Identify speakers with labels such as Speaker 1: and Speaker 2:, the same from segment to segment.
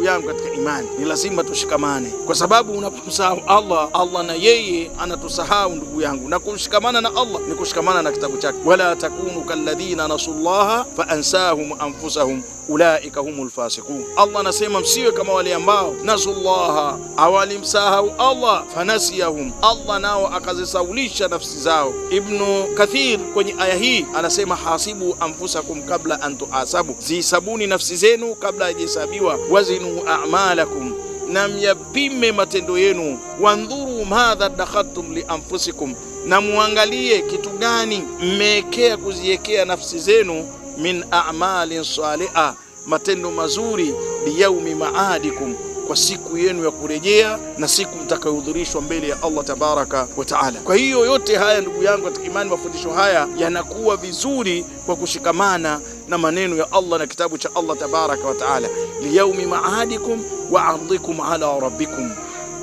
Speaker 1: ndugu yangu katika imani, ni lazima tushikamane, kwa sababu unapomsahau Allah, Allah na yeye anatusahau ndugu yangu. Na kushikamana na Allah ni kushikamana na kitabu chake, wala takunu kalladhina nasullaha faansahum anfusahum ulaika humul fasiqun. Allah anasema msiwe kama wale ambao nasullaha, awalimsahau Allah, fanasiyahum, Allah nao akazisaulisha nafsi zao. Ibnu Kathir kwenye aya hii anasema hasibu anfusakum kabla an tuhasabu, zihisabuni nafsi zenu kabla haijahesabiwa. Wazinu a'malakum, na myapime matendo yenu. Wandhuru madha dakhaltum li anfusikum, na muangalie kitu gani mmeekea kuziekea nafsi zenu min a'malin saliha, matendo mazuri, liyaumi maadikum, kwa siku yenu ya kurejea na siku mtakayohudhurishwa mbele ya Allah tabaraka wa taala. Kwa hiyo yote haya ndugu yangu katika imani, mafundisho haya yanakuwa vizuri kwa kushikamana na maneno ya Allah na kitabu cha Allah tabaraka wa taala, liyaumi maadikum wa ardhikum ala rabbikum.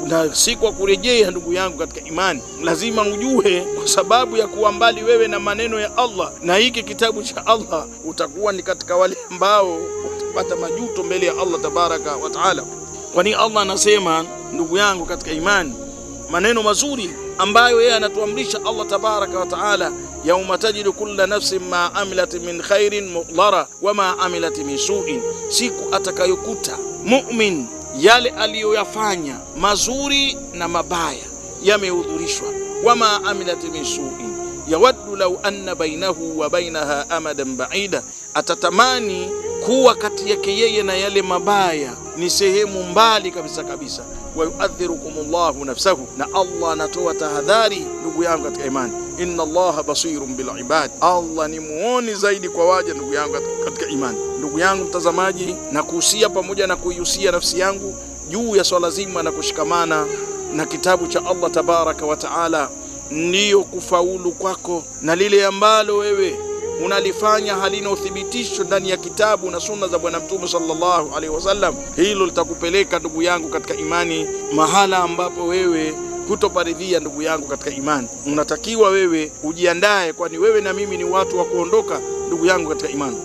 Speaker 1: Na siku ya kurejea, ndugu yangu katika imani, lazima ujue, kwa sababu ya kuwa mbali wewe na maneno ya Allah na hiki kitabu cha Allah, utakuwa ni katika wale ambao utapata majuto mbele ya Allah tabaraka wa taala. Kwani Allah anasema, ndugu yangu katika imani, maneno mazuri ambayo yeye anatuamrisha Allah tabaraka wa taala, yauma tajidu kulla nafsin ma amilat min khairin muhdara wama amilat min suin, siku atakayokuta mumin yale aliyoyafanya mazuri na mabaya yamehudhurishwa. Wama amilat min suin yawaddu law anna bainahu wa bainaha amadan baida, atatamani kuwa kati yake yeye na yale mabaya ni sehemu mbali kabisa kabisa. Wa yuadhirukum Allahu nafsahu, na Allah anatoa tahadhari ndugu yangu katika imani. Inna Allaha basirun bil ibad, Allah ni muoni zaidi kwa waja. Ndugu yangu katika imani, ndugu yangu mtazamaji, na kuhusia pamoja na kuihusia nafsi yangu juu ya swala zima na kushikamana na kitabu cha Allah tabaraka wa taala, ndiyo kufaulu kwako, na lile ambalo wewe unalifanya halina uthibitisho ndani ya kitabu na sunna za Bwana Mtume sallallahu alaihi wasallam, hilo litakupeleka ndugu yangu katika imani mahala ambapo wewe hutoparidhia. Ndugu yangu katika imani, unatakiwa wewe ujiandae, kwani wewe na mimi ni watu wa kuondoka. Ndugu yangu katika imani.